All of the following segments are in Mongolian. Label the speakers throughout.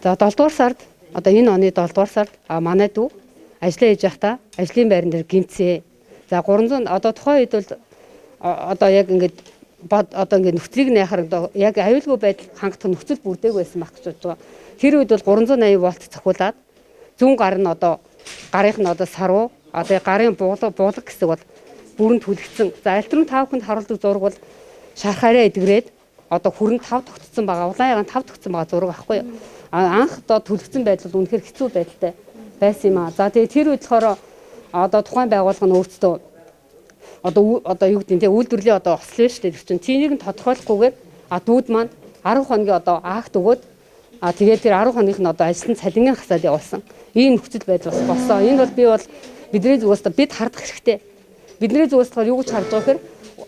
Speaker 1: За 7 дугаар сард одоо энэ оны 7 дугаар сард манай дүү ажиллаа хийж байхдаа ажлын байран дээр гэмтсэн. За 300 одоо тухайн үед бол одоо яг ингээд одоо ингээд нөхцөлийг найхаар одоо яг аюулгүй байдал хангах нөхцөл бүрдээг байсан байх гэж бодож байгаа. Тэр үед бол 380 вольт цохиулаад зүүн гар нь одоо гарын нь одоо саруу одоо гарын буулга хэсэг бол бүрэн түлэгдсэн. За альтрын тав хүнд харуулдаг зураг бол шарх арай эдгрээд одоо хүрэн 5 тогтцсон байгаа. Улаан ягаан 5 тогтцсон байгаа зураг аахгүй юу? Анх одоо түлэгдсэн байдал бол үнэхээр хэцүү байдалтай байсан юм аа. За тэгээ тэр үед болохоор одоо тухайн байгууллага нь өөрсдөө одоо юу гэдэг нь те үйлдвэрлэлийн одоо ослоо шүү дээ. Тэр чинь тийнийг нь тодорхойлохгүйгээр дүүд маань 10 хоногийн одоо акт өгөөд тэгээд тэр 10 хоногийнх нь одоо ажлын цалингийн хасаад явуулсан. Ийм нөхцөл байдал бас болсон. Энэ бол би бол бидний зүгээс бид хардах хэрэгтэй. Бидний зүгээс болохоор юу гэж харж байгаа гэхээр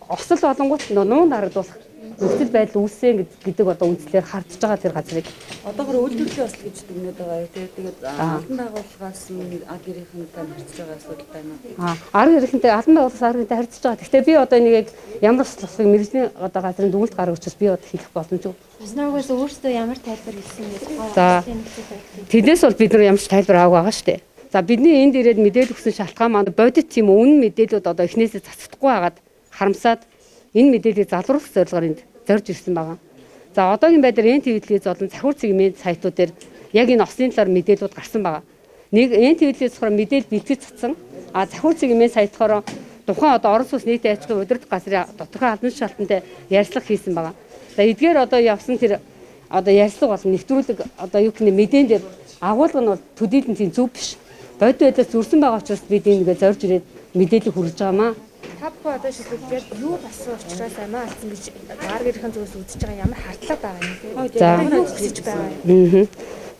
Speaker 1: осол болонгууд нуун дарагдуулах нөхцөл байдал үүссэн гэдэг одоо үндслээр хардж байгаа тэр газрыг.
Speaker 2: Одоогор үйлдвэрлэлийн осол гэж дүгнээд байгаа юу те. Тэгээд албан байгууллагаас ар гэрийнхэнтэй харьцаж байгаа асуудал байна уу?
Speaker 1: Ар гэрийнхэнтэй албан байгууллагаас ар гэрийнхэнтэй харьцаж байгаа. Гэхдээ би одоо энийг яг ямар осол болохыг мэргэжлийн одоо газрын дүгнэлт гаргах учраас би одоо хэлэх боломжгүй.
Speaker 3: Бизногоос өөрсдөө ямар тайлбар хэлсэн бэ?
Speaker 1: За тэднээс бол бид нар ямар ч тайлбар аваагүй байгаа шүү дээ. За бидний энд ирээд мэдээлэл өгсөн шалтгаан маань бодит тийм үнэн мэдээлүүд одоо эхнээсээ цацдаггүй хагаад харамсаад энэ мэдээллийг залруулах зорилгоор энд зорж ирсэн байгаа. За одоогийн байдлаар НТВ телевиз болон цахиур цэгийн сайтууд дээр яг энэ ослын талаар мэдээлүүд гарсан байгаа. Нэг НТВ телевиз болохоор мэдээлэл бэлтгэж цацсан. Цахиур цэгийн сайт болохоор тухайн одоо орон сууц нийтийн аж ахуйн удирдах газрын тодорхой албан тушаалтантай ярилцлага хийсэн байгаа. За эдгээр одоо явсан тэр одоо ярилцлага болон нэвтрүүлэг одоо юу гэх нь мэдээн дээр агуулга нь бол төдийлөн тийм зөв биш. Бодит байдлаас зөрсөн байгаа учраас бид энэ нэгэ зорж ирээд мэдээлэл хүргэж байгаамаа.
Speaker 4: Та бүхэн одоо шилбэл яг юу болсон учраас амиа алдсан гэж ар гэрийн зүгээс үзэж байгаа ямар хардлага байгаа юм бэ?
Speaker 1: За
Speaker 4: юу хүсэж байгаа юм?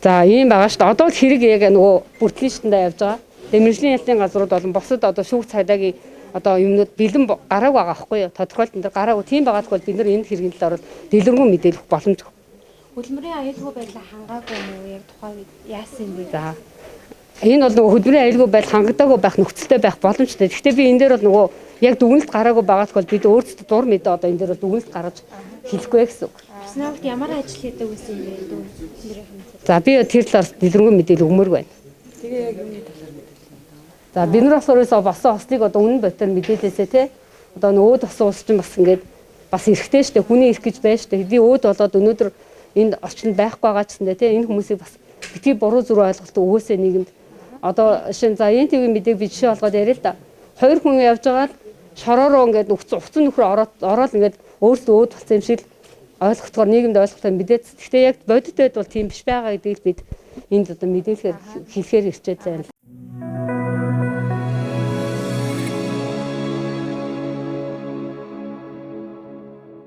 Speaker 1: За ийм байгаа шүү дээ. Одоо л хэрэг яг нөгөө бүртгэлийн шатандаа явж байгаа. Тэгээ мэргэжлийн ялтын газрууд болон бусад одоо шүүх цагдаагийн одоо юмнууд бэлэн гарааг байгаа байхгүй юу? Тодорхойлолтон дээр гараагүй. Тийм байгаа тохиол бид нар энэ хэргийн талаар бол дэлгэрэнгүй мэдээлэх боломжгүй.
Speaker 3: Хөдөлмөрийн аюулгүй байдлаа хангаагүй юм уу? Яг тухайн үед яасан юм бэ?
Speaker 1: За энэ бол нөгөө хөдөлмөрийн аюулгүй байдал хангагдаагүй байх нөхцөлтэй байх боломжтой. Гэхдээ би энэ дээр бол нөгөө яг дүгнэлт гараагүй байгаа тохиол бид өөрсдөө дур мэдээ одоо энэ дээр бол дүгнэлт гаргаж хэлэхгүй гэсэн үг.
Speaker 3: Персоналд ямар ажил хийдэг байсан юм бэ?
Speaker 1: За би тэр талаар дэлгэрэнгүй мэдээлэл өгмөр байна.
Speaker 2: Тэгээ яг юуны талаар мэдээлэл байна?
Speaker 1: За бид нар болохоор ерөөсөө болсон ослыг одоо үнэн бодитоор мэдээлээсээ те одоо нөгөө тосон улс чинь бас ингээд бас эрхтэй штэ хүний эрх гэж байна штэ. Би өөд болоод өнөөдөр энд орчинд байхгүй байгаа ч гэсэндээ те энэ хүмүүсийг бас битгий буруу зүрх ойлголт өгөөсэй нийгэмд. Одоо шин за энэ ТV мэдээг би жишээ олгоод яриа л да. Хоёр хүн явж байгаа л шороороо ингээд уцсан нөхөр ороод ингээд өөрсдөө өөд болсон юм шиг ойлгохдоор нийгэмд ойлгохтой мэдээд. Гэхдээ яг бодит байдал бол тийм биш байгаа гэдгийг бид энд одоо мэдээлэхээр хэлэхээр ирчээд байна.